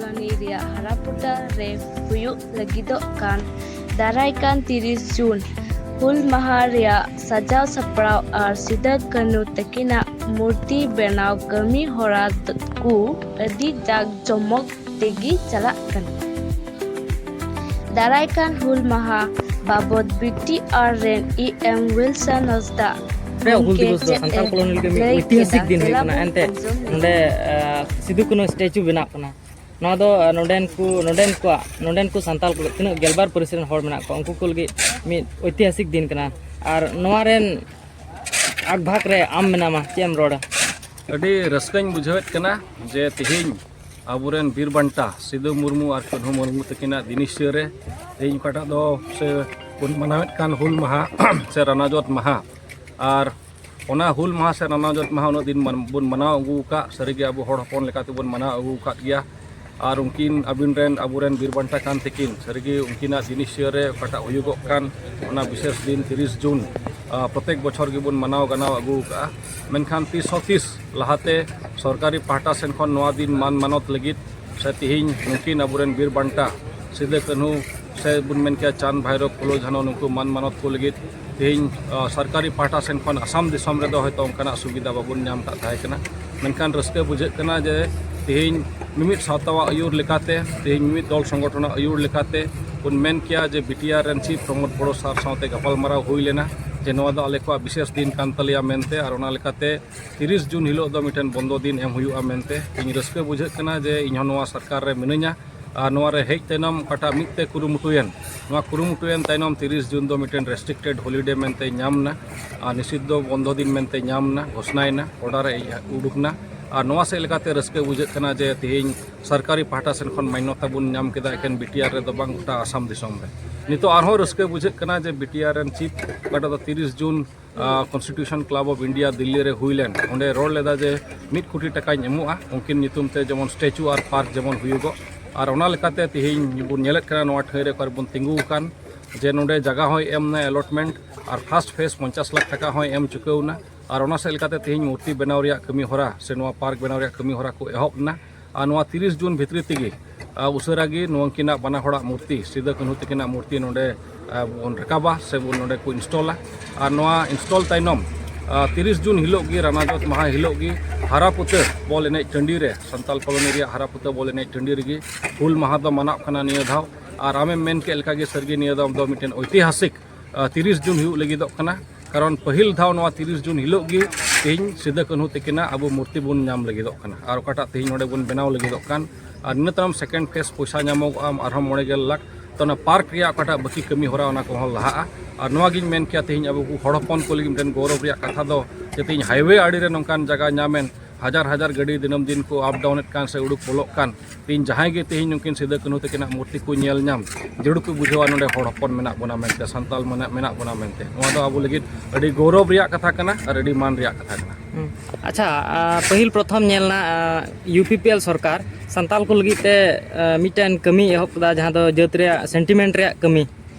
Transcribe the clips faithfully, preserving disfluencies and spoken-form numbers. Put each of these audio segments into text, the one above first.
ᱨᱟᱡᱽᱫᱷᱟᱱᱤ ᱨᱮᱭᱟᱜ ᱦᱟᱨᱟᱯᱩᱴᱟ ᱨᱮ ᱦᱩᱭᱩᱜ ᱞᱟᱹᱜᱤᱫᱚᱜ ᱠᱟᱱ ᱫᱟᱨᱟᱭ ᱠᱟᱱ ᱛᱤᱨᱤᱥ ᱡᱩᱱ ᱦᱩᱞ ᱢᱟᱦᱟ ᱨᱮᱭᱟᱜ ᱥᱟᱡᱟᱣ ᱥᱟᱯᱲᱟᱣ ᱟᱨ ᱥᱤᱫᱟᱹ ᱠᱟᱹᱱᱦᱩ ᱛᱟᱹᱠᱤᱱᱟᱜ ᱢᱩᱨᱛᱤ ᱵᱮᱱᱟᱣ ᱠᱟᱹᱢᱤ ᱦᱚᱨᱟ ᱠᱚ ᱟᱹᱰᱤ ᱡᱟᱠ ᱡᱚᱢᱚᱠ ᱛᱮᱜᱮ ᱪᱟᱞᱟᱜ ᱠᱟᱱᱟ᱾ ᱫᱟᱨᱟᱭ ᱠᱟᱱ ᱦᱩᱞ ᱢᱟᱦᱟ ᱵᱟᱵᱚᱫ ᱵᱤ ᱴᱤ ᱟᱨ ᱨᱮᱱ ᱤ ᱮᱢ ᱩᱭᱤᱞᱥᱚᱱ ᱦᱟᱸᱥᱫᱟ ᱦᱩᱞ ᱫᱤᱵᱚᱥ ᱫᱚ ᱥᱟᱱᱛᱟᱲ ᱠᱚ ᱞᱟᱹᱜᱤᱫ ᱢᱤᱫ ᱞᱟᱹᱭ ᱠᱮᱫᱟ᱾ ᱥᱤᱫᱩ ᱠᱟᱹᱱᱦᱩ ᱥᱴᱮᱪᱩ ᱵᱮᱱᱟᱜ ᱠᱟᱱᱟ᱾ ᱱᱚᱣᱟ ᱫᱚ ᱱᱚᱰᱮᱱ ᱠᱚ ᱱᱚᱰᱮᱱ ᱠᱚᱣᱟᱜ ᱱᱚᱰᱮᱱ ᱠᱚ ᱥᱟᱱᱛᱟᱲ ᱠᱚ ᱛᱤᱱᱟᱹᱜ ᱜᱮᱞᱵᱟᱨ ᱯᱟᱹᱨᱤᱥ ᱨᱮᱱ ᱦᱚᱲ ᱢᱮᱱᱟᱜ ᱠᱚᱣᱟ, ᱩᱱᱠᱩ ᱠᱚ ᱞᱟᱹᱜᱤᱫ ᱢᱤᱫ ᱳᱭᱛᱤᱦᱟᱥᱤᱠ ᱫᱤᱱ ᱠᱟᱱᱟ᱾ ᱟᱨ ᱱᱚᱣᱟ ᱨᱮᱱ ᱟᱠᱵᱷᱟᱜᱽ ᱨᱮ ᱟᱢ ᱢᱮᱱᱟᱢᱟ, ᱪᱮᱫ ᱮᱢ ᱨᱚᱲᱟ? ᱟᱹᱰᱤ ᱨᱟᱹᱥᱠᱟᱹᱧ ᱵᱩᱡᱷᱟᱹᱣᱮᱫ ᱠᱟᱱᱟ ᱡᱮ ᱛᱮᱦᱮᱧ ᱟᱵᱚᱨᱮᱱ ᱵᱤᱨ ᱵᱟᱱᱴᱟ ᱥᱤᱫᱩ ᱢᱩᱨᱢᱩ ᱟᱨ ᱠᱟᱹᱱᱦᱩ ᱢᱩᱨᱢᱩ ᱛᱟᱹᱠᱤᱱᱟᱜ ᱫᱤᱱ ᱤᱥᱭᱟᱹ ᱨᱮ ᱛᱮᱦᱮᱧ ᱚᱠᱟᱴᱟᱜ ᱫᱚ ᱥᱮ ᱵᱚᱱ ᱢᱟᱱᱟᱣᱮᱫ ᱠᱟᱱ ᱦᱩᱞ ᱢᱟᱦᱟ ᱥᱮ ᱨᱟᱱᱟᱡᱚᱛ ᱢᱟᱦᱟ, ᱟᱨ ᱚᱱᱟ ᱦᱩᱞ ᱢᱟᱦᱟ ᱥᱮ ᱨᱟᱱᱟᱡᱚᱛ ᱢᱟᱦᱟ ᱩᱱᱟᱹᱜ ᱫᱤᱱ ᱵᱚᱱ ᱢᱟᱱᱟᱣ ᱟᱹᱜᱩ ᱟᱠᱟᱫ, ᱥᱟᱹᱨᱤᱜᱮ ᱟᱵᱚ ᱦᱚᱲ ᱦᱚᱯᱚᱱ ᱞᱮᱠᱟᱛᱮᱵᱚᱱ ᱢᱟᱱᱟᱣ ᱟᱹᱜᱩ ᱟᱠᱟᱫ ᱜᱮᱭᱟ᱾ ᱟᱨ ᱩᱱᱠᱤᱱ ᱟᱹᱵᱤᱱ ᱨᱮᱱ ᱟᱵᱚᱨᱮᱱ ᱵᱤᱨ ᱵᱟᱱᱴᱟ ᱠᱟᱱ ᱛᱮᱠᱤᱱ ᱥᱟᱹᱨᱤᱜᱮ ᱩᱱᱠᱤᱱᱟᱜ ᱫᱤᱱ ᱤᱥᱭᱟᱹ ᱨᱮ ᱚᱠᱟᱴᱟᱜ ᱦᱩᱭᱩᱜᱚᱜ ᱠᱟᱱ ᱚᱱᱟ ᱵᱤᱥᱮᱥ ᱫᱤᱱ ᱛᱤᱨᱤᱥ ᱡᱩᱱ ᱯᱨᱚᱛᱮᱠ ᱵᱚᱪᱷᱚᱨ ᱜᱮᱵᱚᱱ ᱢᱟᱱᱟᱣ ᱜᱟᱱᱟᱣ ᱟᱹᱜᱩ ᱟᱠᱟᱫᱼᱟ᱾ ᱢᱮᱱᱠᱷᱟᱱ ᱛᱤᱥ ᱦᱚᱸ ᱛᱤᱥ ᱞᱟᱦᱟᱛᱮ ᱥᱚᱨᱠᱟᱨᱤ ᱯᱟᱦᱴᱟ ᱥᱮᱱ ᱠᱷᱚᱱ ᱱᱚᱣᱟ ᱫᱤᱱ ᱢᱟᱱ ᱢᱟᱱᱚᱛ ᱞᱟᱹᱜᱤᱫ ᱥᱮ ᱛᱮᱦᱮᱧ ᱱᱩᱠᱤᱱ ᱟᱵᱚᱨᱮᱱ ᱵᱤᱨ ᱵᱟᱱᱴᱟ ᱥᱤᱫᱟᱹ ᱠᱟᱹᱱᱦᱩ ᱥᱮ ᱵᱚᱱ ᱢᱮᱱ ᱠᱮᱭᱟ ᱪᱟᱸᱫᱽ ᱵᱷᱟᱭᱨᱚ ᱯᱷᱩᱞᱳ ᱡᱷᱟᱱᱚ ᱱᱩᱠᱩ ᱢᱟᱱ ᱢᱟᱱᱚᱛ ᱠᱚ ᱞᱟᱹᱜᱤᱫ ᱛᱮᱦᱮᱧ ᱥᱚᱨᱠᱟᱨᱤ ᱯᱟᱦᱴᱟ ᱥᱮᱱ ᱠᱷᱚᱱ ᱟᱥᱟᱢ ᱫᱤᱥᱚᱢ ᱨᱮᱫᱚ ᱦᱚᱭᱛᱳ ᱚᱱᱠᱟᱱᱟᱜ ᱥᱩᱵᱤᱫᱷᱟ ᱵᱟᱵᱚᱱ ᱧᱟᱢ ᱟᱠᱟᱫ ᱛᱟᱦᱮᱸ ᱠᱟᱱᱟ᱾ ᱢᱮᱱᱠᱷᱟᱱ ᱨᱟᱹᱥᱠᱟᱹ ᱵᱩᱡᱷᱟᱹᱜ ᱠᱟᱱᱟ ᱡᱮ ᱛᱮᱦᱮᱧ ᱢᱤᱢᱤᱫ ᱥᱟᱶᱛᱟᱣᱟᱜ ᱟᱹᱭᱩᱨ ᱞᱮᱠᱟᱛᱮ, ᱛᱮᱦᱮᱧ ᱢᱤᱢᱤᱫ ᱫᱚᱞ ᱥᱚᱝᱜᱚᱴᱷᱚᱱᱟᱜ ᱟᱹᱭᱩᱨ ᱞᱮᱠᱟᱛᱮ ᱵᱚᱱ ᱢᱮᱱ ᱠᱮᱭᱟ ᱡᱮ ᱵᱤ ᱴᱤ ᱟᱨ ᱨᱮᱱ ᱪᱤᱯ ᱯᱨᱚᱢᱳᱫ ᱵᱚᱲᱚ ᱥᱟᱨ ᱥᱟᱶᱛᱮ ᱜᱟᱯᱟᱞᱢᱟᱨᱟᱣ ᱦᱩᱭ ᱞᱮᱱᱟ ᱡᱮ ᱱᱚᱣᱟ ᱫᱚ ᱟᱞᱮ ᱠᱚᱣᱟᱜ ᱵᱤᱥᱮᱥ ᱫᱤᱱ ᱠᱟᱱ ᱛᱟᱞᱮᱭᱟ ᱢᱮᱱᱛᱮ, ᱟᱨ ᱚᱱᱟ ᱞᱮᱠᱟᱛᱮ ᱛᱤᱨᱤᱥ ᱡᱩᱱ ᱦᱤᱞᱳᱜ ᱫᱚ ᱢᱤᱫᱴᱮᱱ ᱵᱚᱱᱫᱚ ᱫᱤᱱ ᱮᱢ ᱦᱩᱭᱩᱜᱼᱟ ᱢᱮᱱᱛᱮ᱾ ᱤᱧ ᱨᱟᱹᱥᱠᱟᱹ ᱵᱩᱡᱷᱟᱹᱜ ᱠᱟᱱᱟ ᱡᱮ ᱤᱧᱦᱚᱸ ᱱᱚᱣᱟ ᱥᱚᱨᱠᱟᱨ ᱨᱮ ᱢᱤᱱᱟᱹᱧᱟ᱾ ᱟᱨ ᱱᱚᱣᱟ ᱨᱮ ᱦᱮᱡ ᱛᱟᱭᱱᱚᱢ ᱚᱠᱟᱴᱟᱜ ᱢᱤᱫ ᱛᱮ ᱠᱩᱨᱩᱢᱩᱴᱩᱭᱮᱱ, ᱱᱚᱣᱟ ᱠᱩᱨᱩᱢᱩᱴᱩᱭᱮᱱ ᱛᱟᱭᱱᱚᱢ ᱛᱤᱨᱤᱥ ᱡᱩᱱ ᱫᱚ ᱢᱤᱫᱴᱮᱱ ᱨᱮᱥᱴᱨᱤᱠᱴᱮᱰ ᱦᱚᱞᱤᱰᱮ ᱢᱮᱱᱛᱮ ᱧᱟᱢ ᱮᱱᱟ, ᱟᱨ ᱱᱤᱥᱤᱫᱷ ᱫᱚ ᱵᱚᱱᱫᱚ ᱫᱤᱱ ᱢᱮᱱᱛᱮ ᱧᱟᱢ ᱮᱱᱟ, ᱜᱷᱳᱥᱱᱟᱭᱮᱱᱟ, ᱚᱰᱟᱨ ᱮ ᱩᱰᱩᱠ ᱮᱱᱟ᱾ ᱟᱨ ᱱᱚᱣᱟ ᱥᱮᱫ ᱞᱮᱠᱟᱛᱮ ᱨᱟᱹᱥᱠᱟᱹ ᱵᱩᱡᱷᱟᱹᱜ ᱠᱟᱱᱟ ᱡᱮ ᱛᱮᱦᱮᱧ ᱥᱚᱨᱠᱟᱨᱤ ᱯᱟᱦᱴᱟ ᱥᱮᱱ ᱠᱷᱚᱱ ᱢᱟᱱᱱᱚᱛᱟ ᱵᱚᱱ ᱧᱟᱢ ᱠᱮᱫᱟ ᱮᱠᱮᱱ ᱵᱤ ᱴᱤ ᱟᱨ ᱨᱮᱫᱚ ᱵᱟᱝ, ᱜᱚᱴᱟ ᱟᱥᱟᱢ ᱫᱤᱥᱚᱢ ᱨᱮ᱾ ᱱᱤᱛᱚᱜ ᱟᱨᱦᱚᱸ ᱨᱟᱹᱥᱠᱟᱹ ᱵᱩᱡᱷᱟᱹᱜ ᱠᱟᱱᱟ ᱡᱮ ᱵᱤ ᱴᱤ ᱟᱨ ᱨᱮᱱ ᱪᱤᱯ ᱚᱠᱟᱴᱟᱜ ᱫᱚ ᱛᱤᱨᱤᱥ June constitution club of India Delhi ᱨᱮ ᱦᱩᱭ ᱞᱮᱱ, ᱚᱸᱰᱮ ᱨᱚᱲ ᱞᱮᱫᱟ ᱡᱮ ᱢᱤᱫ ᱠᱳᱴᱤ ᱴᱟᱠᱟᱧ ᱮᱢᱚᱜᱼᱟ ᱩᱱᱠᱤᱱ ᱧᱩᱛᱩᱢ ᱛᱮ, ᱡᱮᱢᱚᱱ ᱥᱴᱮᱪᱩ ᱟᱨ ᱯᱟᱨᱠ ᱡᱮᱢᱚᱱ ᱦᱩᱭᱩᱜᱚᱜ᱾ ᱟᱨ ᱚᱱᱟ ᱞᱮᱠᱟᱛᱮ ᱛᱮᱦᱮᱧ ᱵᱚᱱ ᱧᱮᱞᱮᱫ ᱠᱟᱱᱟ ᱱᱚᱣᱟ ᱴᱷᱟᱹᱭ ᱨᱮ ᱚᱠᱟ ᱨᱮᱵᱚᱱ ᱛᱤᱸᱜᱩ ᱟᱠᱟᱱ, ᱡᱮ ᱱᱚᱰᱮ ᱡᱟᱭᱜᱟ ᱦᱚᱸᱭ ᱮᱢ ᱮᱱᱟ ᱮᱞᱚᱴᱢᱮᱱᱴ, ᱟᱨ ᱯᱷᱟᱥᱴ ᱯᱷᱮᱡᱽ ᱯᱚᱧᱪᱟᱥ ᱞᱟᱠᱷ ᱴᱟᱠᱟ ᱦᱚᱸᱭ ᱮᱢ ᱪᱩᱠᱟᱹᱣ ᱮᱱᱟ᱾ ᱟᱨ ᱚᱱᱟ ᱥᱮᱫ ᱞᱮᱠᱟᱛᱮ ᱛᱮᱦᱮᱧ ᱢᱩᱨᱛᱤ ᱵᱮᱱᱟᱣ ᱨᱮᱭᱟᱜ ᱠᱟᱹᱢᱤ ᱦᱚᱨᱟ ᱥᱮ ᱱᱚᱣᱟ ᱯᱟᱨᱠ ᱵᱮᱱᱟᱣ ᱨᱮᱭᱟᱜ ᱠᱟᱹᱢᱤ ᱦᱚᱨᱟ ᱠᱚ ᱮᱦᱚᱵ ᱮᱱᱟ᱾ ᱟᱨ ᱱᱚᱣᱟ ᱛᱤᱨᱤᱥ ᱡᱩᱱ ᱵᱷᱤᱛᱨᱤ ᱛᱮᱜᱮ ᱟᱨ ᱩᱥᱟᱹᱨᱟ ᱜᱮ ᱱᱚᱣᱟᱠᱤᱱᱟᱜ ᱵᱟᱱᱟ ᱦᱚᱲᱟᱜ ᱢᱩᱨᱛᱤ, ᱥᱤᱫᱟᱹ ᱠᱟᱹᱱᱦᱩ ᱛᱟᱹᱠᱤᱱᱟᱜ ᱢᱩᱨᱛᱤ ᱱᱚᱰᱮ ᱟᱨ ᱵᱚᱱ ᱨᱟᱠᱟᱵᱟ ᱥᱮ ᱵᱚᱱ ᱱᱚᱰᱮ ᱠᱚ ᱤᱱᱥᱴᱚᱞᱟ᱾ ᱟᱨ ᱱᱚᱣᱟ ᱤᱱᱥᱴᱚᱞ ᱛᱟᱭᱱᱚᱢ ᱟᱨ ᱛᱤᱨᱤᱥ ᱡᱩᱱ ᱦᱤᱞᱳᱜ ᱜᱮ, ᱨᱟᱱᱟᱡᱚᱛ ᱢᱟᱦᱟ ᱦᱤᱞᱳᱜ ᱜᱮ ᱦᱟᱨᱟᱯᱩᱛᱟᱹ ᱵᱚᱞ ᱮᱱᱮᱡ ᱴᱟᱺᱰᱤ ᱨᱮ, ᱥᱟᱱᱛᱟᱞ ᱠᱚᱞᱚᱱᱤ ᱨᱮᱭᱟᱜ ᱦᱟᱨᱟᱯᱩᱛᱟᱹ ᱵᱚᱞ ᱮᱱᱮᱡ ᱴᱟᱺᱰᱤ ᱨᱮᱜᱮ ᱦᱩᱞ ᱢᱟᱦᱟ ᱫᱚ ᱢᱟᱱᱟᱣ ᱠᱟᱱᱟ ᱱᱤᱭᱟᱹ ᱫᱷᱟᱣ᱾ ᱟᱨ ᱟᱢᱮᱢ ᱢᱮᱱ ᱠᱮᱫ ᱞᱮᱠᱟ ᱜᱮ, ᱥᱟᱹᱨᱤᱜᱮ ᱱᱤᱭᱟᱹ ᱫᱚ ᱟᱢ ᱫᱚ ᱢᱤᱫᱴᱮᱱ ᱳᱭᱛᱤᱦᱟᱥᱤᱠ ᱟᱨ ᱛᱤᱨᱤᱥ ᱡᱩᱱ ᱦᱩᱭᱩᱜ ᱞᱟᱹᱜᱤᱫᱚᱜ ᱠᱟᱱᱟ᱾ ᱠᱟᱨᱚᱱ ᱯᱟᱹᱦᱤᱞ ᱫᱷᱟᱣ ᱱᱚᱣᱟ ᱛᱤᱨᱤᱥ ᱡᱩᱱ ᱦᱤᱞᱳᱜ ᱜᱮ ᱛᱮᱦᱮᱧ ᱥᱤᱫᱟᱹ ᱠᱟᱹᱱᱦᱩ ᱛᱟᱹᱠᱤᱱᱟᱜ ᱟᱵᱚ ᱢᱩᱨᱛᱤ ᱵᱚᱱ ᱧᱟᱢ ᱞᱟᱹᱜᱤᱫᱚᱜ ᱠᱟᱱᱟ᱾ ᱟᱨ ᱚᱠᱟᱴᱟᱜ ᱛᱮᱦᱮᱧ ᱱᱚᱰᱮ ᱵᱚᱱ ᱵᱮᱱᱟᱣ ᱞᱟᱹᱜᱤᱫᱚᱜ ᱠᱟᱱ, ᱟᱨ ᱤᱱᱟᱹ ᱛᱟᱭᱱᱚᱢ ᱥᱮᱠᱮᱱᱰ ᱯᱷᱮᱡᱽ ᱯᱚᱭᱥᱟ ᱧᱟᱢᱚᱜᱚᱜᱼᱟ ᱟᱨᱦᱚᱸ ᱢᱚᱬᱮ ᱜᱮᱞ ᱞᱟᱠᱷ᱾ ᱛᱚ ᱚᱱᱟ ᱯᱟᱨᱠ ᱨᱮᱭᱟᱜ ᱚᱠᱟᱴᱟᱜ ᱵᱟᱹᱠᱤ ᱠᱟᱹᱢᱤ ᱦᱚᱨᱟ, ᱚᱱᱟ ᱠᱚᱦᱚᱸ ᱞᱟᱦᱟᱜᱼᱟ᱾ ᱟᱨ ᱱᱚᱣᱟ ᱜᱤᱧ ᱢᱮᱱ ᱠᱮᱭᱟ, ᱛᱮᱦᱮᱧ ᱟᱵᱚ ᱠᱚ ᱦᱚᱲ ᱦᱚᱯᱚᱱ ᱠᱚ ᱞᱟᱹᱜᱤᱫ ᱢᱤᱫᱴᱮᱱ ᱜᱚᱨᱚᱵᱽ ᱨᱮᱭᱟᱜ ᱠᱟᱛᱷᱟ ᱫᱚ ᱡᱮ ᱛᱮᱦᱮᱧ ᱦᱟᱭᱣᱮ ᱟᱲᱮ ᱨᱮ ᱱᱚᱝᱠᱟᱱ ᱡᱟᱭᱜᱟ ᱧᱟᱢᱮᱱ, ᱦᱟᱡᱟᱨ ᱦᱟᱡᱟᱨ ᱜᱟᱹᱰᱤ ᱫᱤᱱᱟᱹᱢ ᱫᱤᱱ ᱠᱚ ᱟᱯ ᱰᱟᱣᱩᱱ ᱮᱫ ᱠᱟᱱ ᱥᱮ ᱩᱰᱩᱠ ᱵᱚᱞᱚᱜ ᱠᱟᱱ, ᱛᱮᱦᱮᱧ ᱡᱟᱦᱟᱸᱭ ᱜᱮ ᱛᱮᱦᱮᱧ ᱱᱩᱠᱤᱱ ᱥᱤᱫᱟᱹ ᱠᱟᱹᱱᱦᱩ ᱛᱟᱹᱠᱤᱱᱟᱜ ᱢᱩᱨᱛᱤ ᱠᱚ ᱧᱮᱞ ᱧᱟᱢ, ᱡᱟᱹᱨᱩᱲ ᱠᱚ ᱵᱩᱡᱷᱟᱹᱣᱟ ᱱᱚᱰᱮ ᱦᱚᱲ ᱦᱚᱯᱚᱱ ᱢᱮᱱᱟᱜ ᱵᱚᱱᱟ ᱢᱮᱱᱛᱮ, ᱥᱟᱱᱛᱟᱞ ᱢᱮᱱᱟᱜ, ᱢᱮᱱᱟᱜ ᱵᱚᱱᱟ ᱢᱮᱱᱛᱮ᱾ ᱱᱚᱣᱟ ᱫᱚ ᱟᱵᱚ ᱞᱟᱹᱜᱤᱫ ᱟᱹᱰᱤ ᱜᱚᱨᱚᱵᱽ ᱨᱮᱭᱟᱜ ᱠᱟᱛᱷᱟ ᱠᱟᱱᱟ ᱟᱨ ᱟᱹᱰᱤ ᱢᱟᱱ ᱨᱮᱭᱟᱜ ᱠᱟᱛᱷᱟ ᱠᱟᱱᱟ᱾ ᱦᱩᱸ᱾ ᱟᱪᱪᱷᱟ, ᱟᱨ ᱯᱟᱹᱦᱤᱞ ᱯᱨᱚᱛᱷᱚᱢ ᱧᱮᱞ ᱮᱱᱟ, ᱟᱨ, ᱤᱭᱩ ᱯᱤ ᱯᱤ ᱮᱞ ᱥᱚᱨᱠᱟᱨ ᱥᱟᱱᱛᱟᱞ ᱠᱚ ᱞᱟᱹᱜᱤᱫ ᱛᱮ, ᱟᱨ, ᱢᱤᱫᱴᱮᱱ ᱠᱟᱹᱢᱤ ᱮᱦᱚᱵ ᱠᱮᱫᱟ, ᱡᱟᱦᱟᱸ ᱫᱚ ᱡᱟᱹᱛ ᱨᱮᱭᱟᱜ ᱥᱮᱱᱴᱤᱢᱮᱱᱴ ᱨᱮᱭᱟᱜ ᱠᱟᱹᱢᱤ᱾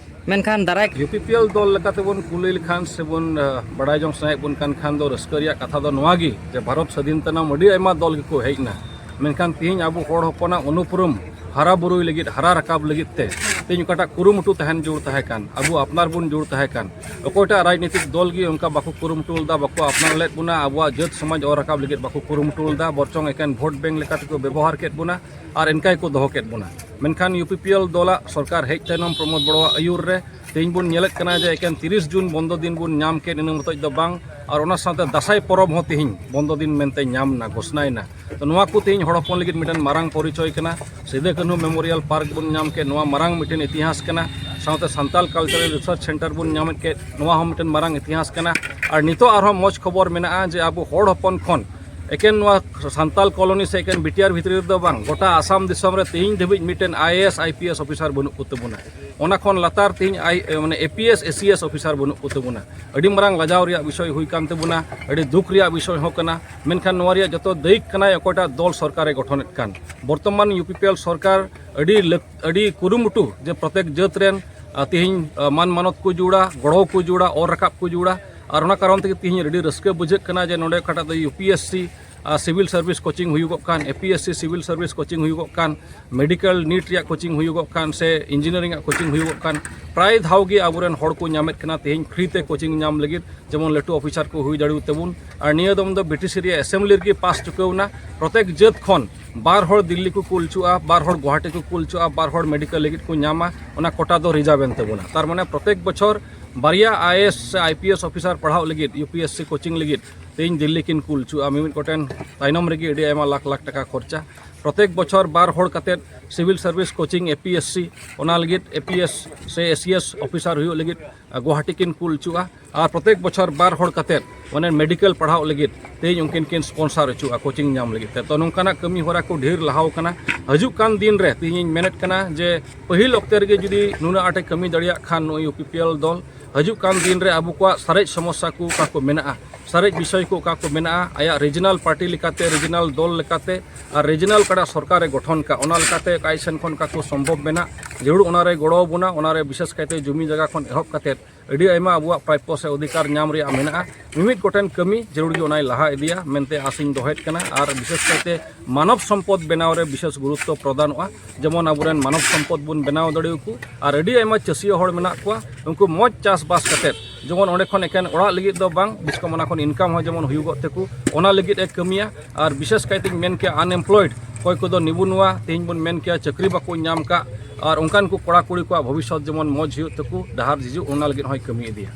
ᱢᱮᱱᱠᱷᱟᱱ ᱫᱟᱨᱟᱭ ᱤᱭᱩ ᱯᱤ ᱯᱤ ᱮᱞ ᱫᱚᱞ ᱞᱮᱠᱟᱛᱮᱵᱚᱱ ᱠᱩᱞᱤ ᱞᱮᱠᱷᱟᱱ ᱥᱮᱵᱚᱱ, ᱟᱨ, ᱵᱟᱲᱟᱭ ᱡᱚᱝ ᱥᱟᱱᱟᱭᱮᱫ ᱵᱚᱱ ᱠᱟᱱ ᱠᱷᱟᱱ ᱫᱚ ᱨᱟᱹᱥᱠᱟᱹ ᱨᱮᱭᱟᱜ ᱠᱟᱛᱷᱟ ᱫᱚ ᱱᱚᱣᱟ ᱜᱮ ᱡᱮ ᱵᱷᱟᱨᱚᱛ ᱥᱟᱹᱫᱷᱤᱱ ᱛᱟᱭᱱᱚᱢ ᱟᱹᱰᱤ ᱟᱭᱢᱟ ᱫᱚᱞ ᱜᱮᱠᱚ ᱦᱮᱡ ᱮᱱᱟ, ᱢᱮᱱᱠᱷᱟᱱ ᱛᱮᱦᱮᱧ ᱟᱵᱚ ᱦᱚᱲ ᱦᱚᱯᱚᱱᱟᱜ ᱩᱱᱩᱯᱨᱩᱢ ᱦᱟᱨᱟ ᱵᱩᱨᱩᱭ ᱞᱟᱹᱜᱤᱫ, ᱦᱟᱨᱟ ᱨᱟᱠᱟᱵ ᱞᱟᱹᱜᱤᱫ ᱛᱮ ᱛᱮᱦᱮᱧ ᱚᱠᱟᱴᱟᱜ ᱠᱩᱨᱩᱢᱩᱴᱩ ᱛᱟᱦᱮᱱ ᱡᱟᱹᱨᱩᱲ ᱛᱟᱦᱮᱸ ᱠᱟᱱ, ᱟᱵᱚ ᱟᱯᱱᱟᱨ ᱵᱚᱱ ᱡᱟᱹᱨᱩᱲ ᱛᱟᱦᱮᱸ ᱠᱟᱱ, ᱚᱠᱚᱭᱴᱟᱜ ᱨᱟᱡᱽᱱᱤᱛᱤᱠ ᱫᱚᱞ ᱜᱮ ᱚᱱᱠᱟ ᱵᱟᱠᱚ ᱠᱩᱨᱩᱢᱩᱴᱩ ᱞᱮᱫᱟ, ᱵᱟᱠᱚ ᱟᱯᱱᱟᱨ ᱞᱮᱫ ᱵᱚᱱᱟ, ᱟᱵᱚᱣᱟᱜ ᱡᱟᱹᱛ ᱥᱚᱢᱟᱡᱽ ᱚᱨ ᱨᱟᱠᱟᱵ ᱞᱟᱹᱜᱤᱫ ᱵᱟᱠᱚ ᱠᱩᱨᱩᱢᱩᱴᱩ ᱞᱮᱫᱟ, ᱵᱚᱨᱪᱚᱝ ᱮᱠᱮᱱ ᱵᱷᱳᱴ ᱵᱮᱝᱠ ᱞᱮᱠᱟ ᱛᱮᱠᱚ ᱵᱮᱵᱚᱦᱟᱨ ᱠᱮᱫ ᱵᱚᱱᱟ ᱟᱨ ᱮᱱᱠᱟ ᱜᱮᱠᱚ ᱫᱚᱦᱚ ᱠᱮᱫ ᱵᱚᱱᱟ᱾ ᱢᱮᱱᱠᱷᱟᱱ ᱤᱭᱩ ᱯᱤ ᱯᱤ ᱮᱞ ᱫᱚᱞᱟᱜ ᱥᱚᱨᱠᱟᱨ ᱦᱮᱡ ᱛᱟᱭᱱᱚᱢ ᱯᱨᱚᱢᱳᱫ ᱵᱚᱲᱚᱣᱟᱜ ᱟᱹᱭᱩᱨ ᱨᱮ ᱛᱮᱦᱮᱧ ᱵᱚᱱ ᱧᱮᱞᱮᱫ ᱠᱟᱱᱟ ᱡᱮ ᱮᱠᱮᱱ ᱛᱤᱨᱤᱥ ᱡᱩᱱ ᱵᱚᱱᱫᱚ ᱫᱤᱱ ᱵᱚᱱ ᱧᱟᱢ ᱠᱮᱫ, ᱤᱱᱟᱹ ᱢᱚᱛᱚᱡ ᱫᱚ ᱵᱟᱝ, ᱟᱨ ᱚᱱᱟ ᱥᱟᱶᱛᱮ ᱫᱟᱸᱥᱟᱭ ᱯᱚᱨᱚᱵᱽ ᱦᱚᱸ ᱛᱮᱦᱮᱧ ᱵᱚᱱᱫᱚ ᱫᱤᱱ ᱢᱮᱱᱛᱮ ᱧᱟᱢ ᱮᱱᱟ, ᱜᱷᱳᱥᱱᱟᱭᱮᱱᱟ᱾ ᱛᱚ ᱱᱚᱣᱟ ᱠᱚ ᱛᱮᱦᱮᱧ ᱦᱚᱲ ᱦᱚᱯᱚᱱ ᱞᱟᱹᱜᱤᱫ ᱢᱤᱫᱴᱮᱱ ᱢᱟᱨᱟᱝ ᱯᱚᱨᱤᱪᱚᱭ ᱠᱟᱱᱟ᱾ ᱥᱤᱫᱟᱹ ᱠᱟᱹᱱᱦᱩ ᱢᱮᱢᱳᱨᱤᱭᱟᱞ ᱯᱟᱨᱠ ᱵᱚᱱ ᱧᱟᱢ ᱠᱮᱫ, ᱱᱚᱣᱟ ᱢᱟᱨᱟᱝ ᱢᱤᱫᱴᱮᱱ ᱤᱛᱤᱦᱟᱥ ᱠᱟᱱᱟ᱾ ᱥᱟᱶᱛᱮ ᱥᱟᱱᱛᱟᱞ ᱠᱟᱞᱪᱟᱨᱟᱞ ᱨᱤᱥᱟᱨᱪ ᱥᱮᱱᱴᱟᱨ ᱵᱚᱱ ᱧᱟᱢᱮᱫ ᱠᱮᱫ, ᱱᱚᱣᱟ ᱦᱚᱸ ᱢᱤᱫᱴᱮᱱ ᱢᱟᱨᱟᱝ ᱤᱛᱤᱦᱟᱥ ᱠᱟᱱᱟ᱾ ᱟᱨ ᱱᱤᱛᱚᱜ ᱟᱨᱦᱚᱸ ᱢᱚᱡᱽ ᱠᱷᱚᱵᱚᱨ ᱢᱮᱱᱟᱜᱼᱟ ᱡᱮ ᱟᱵᱚ ᱦᱚᱲ ᱦᱚᱯᱚᱱ ᱠᱷᱚᱱ ᱮᱠᱮᱱ ᱱᱚᱣᱟ ᱥᱟᱱᱛᱟᱞ ᱠᱚᱞᱚᱱᱤ ᱥᱮ ᱮᱠᱮᱱ ᱵᱤᱴᱤᱟᱨ ᱵᱷᱤᱛᱨᱤ ᱨᱮᱫᱚ ᱵᱟᱝ, ᱜᱚᱴᱟ ᱟᱥᱟᱢ ᱫᱤᱥᱚᱢ ᱨᱮ ᱛᱮᱦᱮᱧ ᱫᱷᱟᱹᱵᱤᱡ ᱢᱤᱫᱴᱮᱱ I A S, I P S officer ᱵᱟᱹᱱᱩᱜ ᱠᱚ ᱛᱟᱵᱚᱱᱟ᱾ ᱚᱱᱟ ᱠᱷᱚᱱ ᱞᱟᱛᱟᱨ ᱛᱮᱦᱮᱧ ᱟᱭ-, ᱢᱟᱱᱮ, A P S, A C S officer ᱵᱟᱹᱱᱩᱜ ᱠᱚ ᱛᱟᱵᱚᱱᱟ᱾ ᱟᱹᱰᱤ ᱢᱟᱨᱟᱝ ᱞᱟᱡᱟᱣ ᱨᱮᱭᱟᱜ ᱵᱤᱥᱚᱭ ᱦᱩᱭ ᱠᱟᱱ ᱛᱟᱵᱚᱱᱟ, ᱟᱹᱰᱤ ᱫᱩᱠ ᱨᱮᱭᱟᱜ ᱵᱤᱥᱚᱭ ᱦᱚᱸ ᱠᱟᱱᱟ᱾ ᱢᱮᱱᱠᱷᱟᱱ ᱱᱚᱣᱟ ᱨᱮᱭᱟᱜ ᱡᱚᱛᱚ ᱫᱟᱹᱭᱤᱠ ᱠᱟᱱᱟᱭ ᱚᱠᱚᱭᱴᱟᱜ ᱫᱚᱞ ᱥᱚᱨᱠᱟᱨᱮ ᱜᱚᱴᱷᱚᱱᱮᱫ ᱠᱟᱱ᱾ ᱵᱚᱨᱛᱚᱢᱟᱱ ᱤᱭᱩ ᱯᱤ ᱯᱤ ᱮᱞ ᱥᱚᱨᱠᱟᱨ ᱟᱹᱰᱤ ᱞᱟᱹᱠ-, ᱟᱹᱰᱤ ᱠᱩᱨᱩᱢᱩᱴᱩ ᱡᱮ ᱯᱨᱚᱛᱮᱠ ᱡᱟᱹᱛ ᱨᱮᱱ, ᱟᱨ ᱛᱮᱦᱮᱧ, ᱟᱨ ᱢᱟᱱ ᱢᱟᱱᱚᱛ ᱠᱚ ᱡᱩᱲᱟ, ᱜᱚᱲᱚ ᱠᱚ ᱡᱩᱲᱟ, ᱚᱨ ᱨᱟᱠᱟᱵ ᱠᱚ ᱡᱩᱲᱟ᱾ ᱟᱨ ᱚᱱᱟ ᱠᱟᱨᱚᱱ ᱛᱮᱜᱮ ᱛᱮᱦᱮᱧ ᱟᱹᱰᱤ ᱨᱟᱹᱥᱠᱟᱹ ᱵᱩᱡᱷᱟᱹᱜ ᱠᱟᱱᱟ ᱡᱮ ᱱᱚᱰᱮ ᱚᱠᱟᱴᱟᱜ ᱫᱚ ᱭᱩ ᱯᱤ ᱮᱥ ᱥᱤ ᱟᱨ ᱥᱤᱵᱤᱞ ᱥᱟᱨᱵᱷᱤᱥ ᱠᱳᱪᱤᱝ ᱦᱩᱭᱩᱜᱚᱜ ᱠᱟᱱ, ᱮ ᱯᱤ ᱮᱥ ᱥᱤ ᱥᱤᱵᱤᱞ ᱥᱟᱨᱵᱷᱤᱥ ᱠᱳᱪᱤᱝ ᱦᱩᱭᱩᱜᱚᱜ ᱠᱟᱱ, ᱢᱮᱰᱤᱠᱮᱞ ᱱᱤᱴ ᱨᱮᱭᱟᱜ ᱠᱳᱪᱤᱝ ᱦᱩᱭᱩᱜᱚᱜ ᱠᱟᱱ, ᱥᱮ ᱤᱧᱡᱤᱱᱤᱭᱟᱨᱤᱝ ᱟᱜ ᱠᱳᱪᱤᱝ ᱦᱩᱭᱩᱜᱚᱜ ᱠᱟᱱ, ᱯᱨᱟᱭ ᱫᱷᱟᱣ ᱜᱮ ᱟᱵᱚᱨᱮᱱ ᱦᱚᱲ ᱠᱚ ᱧᱟᱢᱮᱫ ᱠᱟᱱᱟ ᱛᱮᱦᱮᱧ ᱯᱷᱨᱤ ᱛᱮ ᱠᱳᱪᱤᱝ ᱧᱟᱢ ᱞᱟᱹᱜᱤᱫ, ᱡᱮᱢᱚᱱ ᱞᱟᱹᱴᱩ ᱚᱯᱷᱤᱥᱟᱨ ᱠᱚ ᱦᱩᱭ ᱫᱟᱲᱮᱭᱟᱜ ᱛᱟᱵᱚᱱ᱾ ᱟᱨ ᱱᱤᱭᱟᱹ ᱫᱚᱢ ᱫᱚ ᱵᱤ ᱴᱤ ᱥᱤ ᱨᱮᱭᱟᱜ ᱮᱥᱮᱢᱵᱞᱤ ᱨᱮᱜᱮ ᱯᱟᱥ ᱪᱩᱠᱟᱹᱣ ᱮᱱᱟ, ᱯᱨᱚᱛᱮᱠ ᱡᱟᱹᱛ ᱠᱷᱚᱱ ᱵᱟᱨ ᱦᱚᱲ ᱫᱤᱞᱞᱤ ᱠᱚ ᱠᱩᱞ ᱦᱚᱪᱚᱜᱼᱟ, ᱵᱟᱨ ᱦᱚᱲ ᱜᱩᱣᱟᱦᱟᱴᱤ ᱠᱚ ᱠᱩᱞ ᱦᱚᱪᱚᱜᱼᱟ, ᱵᱟᱨ ᱦᱚᱲ ᱢᱮᱰᱤᱠᱮᱞ ᱞᱟᱹᱜᱤᱫ ᱠᱚ ᱧᱟᱢᱟ, ᱚᱱᱟ ᱠᱳᱴᱟ ᱫᱚ ᱨᱤᱡᱟᱨᱵᱷ ᱮᱱ ᱛᱟᱵᱚᱱᱟ᱾ ᱛᱟᱨ ᱢᱟᱱᱮ ᱯᱨᱚᱛᱮᱠ ᱵᱚᱪᱷᱚᱨ ᱵᱟᱨᱭᱟ ᱟᱭ ᱮ ᱮᱥ ᱥᱮ ᱟᱭ ᱯᱤ ᱮᱥ ᱚᱯᱷᱤᱥᱟᱨ ᱯᱟᱲᱦᱟᱣ ᱞᱟᱹᱜᱤᱫ U P S C coaching ᱞᱟᱹᱜᱤᱫ ᱛᱮᱦᱮᱧ ᱫᱤᱞᱞᱤ ᱠᱤᱱ ᱠᱩᱞ ᱦᱚᱪᱚᱜᱼᱟ᱾ ᱢᱤᱢᱤᱫ ᱜᱚᱴᱮᱱ ᱛᱟᱭᱱᱚᱢ ᱨᱮᱜᱮ ᱟᱹᱰᱤ ᱟᱭᱢᱟ ᱞᱟᱠᱷ ᱞᱟᱠᱷ ᱴᱟᱠᱟ ᱠᱷᱚᱨᱪᱟ᱾ ᱯᱨᱚᱛᱮᱠ ᱵᱚᱪᱷᱚᱨ ᱵᱟᱨ ᱦᱚᱲ ᱠᱟᱛᱮᱫ ᱥᱤᱵᱤᱞ ᱥᱟᱨᱵᱷᱤᱥ ᱠᱳᱪᱤᱝ ᱮ ᱯᱤ ᱮᱥ ᱥᱤ, ᱚᱱᱟ ᱞᱟᱹᱜᱤᱫ ᱮ ᱯᱤ ᱮᱥ ᱥᱮ ᱮ ᱥᱤ ᱮᱥ ᱚᱯᱷᱤᱥᱟᱨ ᱦᱩᱭᱩᱜ ᱞᱟᱹᱜᱤᱫ ᱜᱩᱣᱟᱦᱟᱴᱤ ᱠᱤᱱ ᱠᱩᱞ ᱦᱚᱪᱚᱜᱼᱟ᱾ ᱟᱨ ᱯᱨᱚᱛᱮᱠ ᱵᱚᱪᱷᱚᱨ ᱵᱟᱨ ᱦᱚᱲ ᱠᱟᱛᱮᱫ ᱚᱱᱮ ᱢᱮᱰᱤᱠᱮᱞ ᱯᱟᱲᱦᱟᱣ ᱞᱟᱹᱜᱤᱫ ᱛᱮᱦᱮᱧ ᱩᱱᱠᱤᱱ ᱠᱤᱱ ᱥᱯᱚᱱᱥᱟᱨ ᱦᱚᱪᱚᱜᱼᱟ ᱠᱳᱪᱤᱝ ᱧᱟᱢ ᱞᱟᱹᱜᱤᱫ ᱛᱮ᱾ ᱛᱚ, ᱱᱚᱝᱠᱟᱱᱟᱜ ᱠᱟᱹᱢᱤ ᱦᱚᱨᱟ ᱠᱚ ᱰᱷᱮᱨ ᱞᱟᱦᱟᱣ ᱠᱟᱱᱟ᱾ ᱦᱤᱡᱩᱜ ᱠᱟᱱ ᱫᱤᱱ ᱨᱮ ᱛᱮᱦᱮᱧᱤᱧ ᱢᱮᱱᱮᱫ ᱠᱟᱱᱟ ᱡᱮ ᱯᱟᱹᱦᱤᱞ ᱚᱠᱛᱮ ᱨᱮᱜᱮ ᱡᱩᱫᱤ ᱱᱩᱱᱟᱹᱜ ᱟᱸᱴᱮ ᱠᱟᱹᱢᱤ ᱫᱟᱲᱮᱭᱟᱜ ᱠᱷᱟᱱ ᱱᱩᱭ ᱭᱩ ᱯᱤ ᱯᱤ ᱮᱞ ᱫᱚᱞ, ᱦᱤᱡᱩᱜ ᱠᱟᱱ ᱫᱤᱱ ᱨᱮ ᱟᱵᱚ ᱠᱚᱣᱟᱜ ᱥᱟᱨᱮᱡ ᱥᱚᱢᱚᱥᱥᱟ ᱠᱚ ᱚᱠᱟ ᱠᱚ ᱢᱮᱱᱟᱜᱼᱟ, ᱥᱟᱨᱮᱡ ᱵᱤᱥᱚᱭ ᱠᱚ ᱚᱠᱟ ᱠᱚ ᱢᱮᱱᱟᱜᱼᱟ, ᱟᱭᱟᱜ ᱨᱤᱡᱤᱱᱟᱞ ᱯᱟᱨᱴᱤ ᱞᱮᱠᱟᱛᱮ, ᱨᱤᱡᱤᱱᱟᱞ ᱫᱚᱞ ᱞᱮᱠᱟᱛᱮ ᱟᱨ ᱨᱤᱡᱤᱱᱟᱞ ᱚᱠᱟᱴᱟᱜ ᱥᱚᱨᱠᱟᱨᱮ ᱜᱚᱴᱷᱚᱱ ᱠᱟᱜ, ᱚᱱᱟ ᱞᱮᱠᱟᱛᱮ ᱚᱠᱟ ᱥᱮᱱ ᱠᱷᱚᱱ ᱚᱠᱟ ᱠᱚ ᱥᱚᱢᱵᱷᱚᱵ ᱢᱮᱱᱟᱜ, ᱡᱟᱹᱨᱩᱲ ᱚᱱᱟᱨᱮ ᱜᱚᱲᱚ ᱟᱵᱚᱱᱟ᱾ ᱚᱱᱟᱨᱮ ᱵᱤᱥᱮᱥ ᱠᱟᱭᱛᱮ ᱡᱩᱢᱤ ᱡᱟᱭᱜᱟ ᱠᱷᱚᱱ ᱮᱦᱚᱵ ᱠᱟᱛᱮᱫ ᱟᱹᱰᱤ ᱟᱭᱢᱟ ᱟᱵᱚᱣᱟᱜ ᱯᱨᱟᱯᱯᱚ ᱥᱮ ᱚᱫᱷᱤᱠᱟᱨ ᱧᱟᱢ ᱨᱮᱭᱟᱜ ᱢᱮᱱᱟᱜᱼᱟ᱾ ᱢᱤᱢᱤᱫ ᱜᱚᱴᱮᱱ ᱠᱟᱹᱢᱤ ᱡᱟᱹᱨᱩᱲ ᱜᱮ ᱚᱱᱟᱭ ᱞᱟᱦᱟ ᱤᱫᱤᱭᱟ ᱢᱮᱱᱛᱮ ᱟᱥᱤᱧ ᱫᱚᱦᱚᱭᱮᱫ ᱠᱟᱱᱟ᱾ ᱟᱨ ᱵᱤᱥᱮᱥ ᱠᱟᱭᱛᱮ ᱢᱟᱱᱚᱵ ᱥᱚᱢᱯᱚᱫ ᱵᱮᱱᱟᱣ ᱨᱮ ᱵᱤᱥᱮᱥ ᱜᱩᱨᱩᱛᱛᱚ ᱯᱨᱚᱫᱟᱱᱚᱜᱼᱟ᱾ ᱡᱮᱢᱚᱱ ᱟᱵᱚᱨᱮᱱ ᱢᱟᱱᱚᱵ ᱥᱚᱢᱯᱚᱫ ᱵᱚᱱ ᱵᱮᱱᱟᱣ ᱫᱟᱲᱮᱭᱟᱠᱚ᱾ ᱟᱨ ᱟᱹᱰᱤ ᱟᱭᱢᱟ ᱪᱟᱹᱥᱤᱭᱟᱹ ᱦᱚᱲ ᱢᱮᱱᱟᱜ ᱠᱚᱣᱟ, ᱩᱱᱠᱩ ᱢᱚᱡᱽ ᱪᱟᱥᱵᱟᱥ ᱠᱟᱛᱮᱫ ᱡᱮᱢᱚᱱ ᱚᱸᱰᱮ ᱠᱷᱚᱱ ᱮᱠᱮᱱ ᱚᱲᱟᱜ ᱞᱟᱹᱜᱤᱫ ᱫᱚ ᱵᱟᱝ, ᱵᱤᱥᱠᱚᱢ ᱚᱱᱟ ᱠᱷᱚᱱ ᱤᱱᱠᱟᱢ ᱦᱚᱸ ᱡᱮᱢᱚᱱ ᱦᱩᱭᱩᱜᱚᱜ ᱛᱟᱠᱚ, ᱚᱱᱟ ᱞᱟᱹᱜᱤᱫ ᱮ ᱠᱟᱹᱢᱤᱭᱟ᱾ ᱟᱨ ᱵᱤᱥᱮᱥ ᱠᱟᱭᱛᱮᱧ ᱢᱮᱱ ᱠᱮᱭᱟ ᱟᱱᱮᱢᱯᱞᱚᱭᱮᱰ, ᱚᱠᱚᱭ ᱠᱚᱫᱚ ᱱᱤᱵᱩ ᱱᱩᱣᱟ ᱛᱮᱦᱮᱧ ᱵᱚᱱ ᱢᱮᱱ ᱠᱮᱭᱟ ᱪᱟᱹᱠᱨᱤ ᱵᱟᱠᱚ ᱧᱟᱢ ᱠᱟᱜ, ᱟᱨ ᱚᱱᱠᱟᱱ ᱠᱚ ᱠᱚᱲᱟ ᱠᱩᱲᱤ ᱠᱚᱣᱟᱜ ᱵᱷᱚᱵᱤᱥᱥᱚᱛ ᱡᱮᱢᱚᱱ ᱢᱚᱡᱽ ᱦᱩᱭᱩᱜ ᱛᱟᱠᱚ, ᱰᱟᱦᱟᱨ ᱡᱷᱤᱡᱩᱜ, ᱚᱱᱟ ᱞᱟᱹᱜᱤᱫ ᱦᱚᱸᱭ ᱠᱟᱹᱢᱤ ᱤᱫᱤᱭᱟ᱾